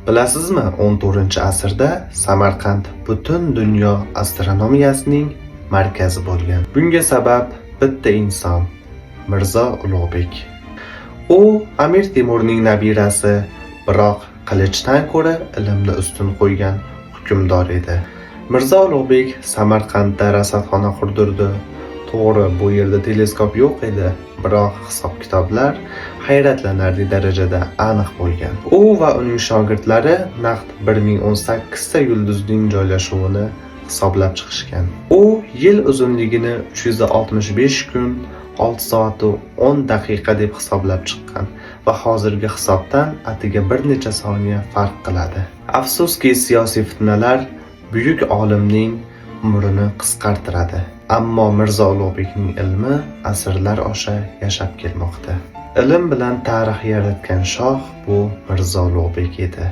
Bilasizmi, 14-asrda Samarqand butun dunyo astronomiyasining markazi bo'lgan. Bunga sabab bitta inson – Mirzo Ulug'bek. U Amir Temurning nabirasi, biroq qilichdan ko'ra ilmni ustun qo'ygan hukmdor edi. Mirzo Ulug'bek Samarqandda rasadxona qurdirdi. To'g'ri, bu yerda teleskop yo'q edi, biroq hisob-kitoblar hayratlanarli darajada aniq bo'lgan. U va uning shogirdlari naqd 1018 ta yulduzning joylashuvini hisoblab chiqishgan. U yil uzunligini 365 kun 6 soat 10 daqiqa deb hisoblab chiqqan va hozirgi hisobdan atiga bir necha soniya farq qiladi. Afsuski, siyosiy fitnalar buyuk olimning umrini qisqartiradi. Ammo Mirzo Ulug'bekning ilmi asrlar osha yashab kelmoqda. Ilm bilan tarix yaratgan shoh bu Mirzo Ulug'bek edi.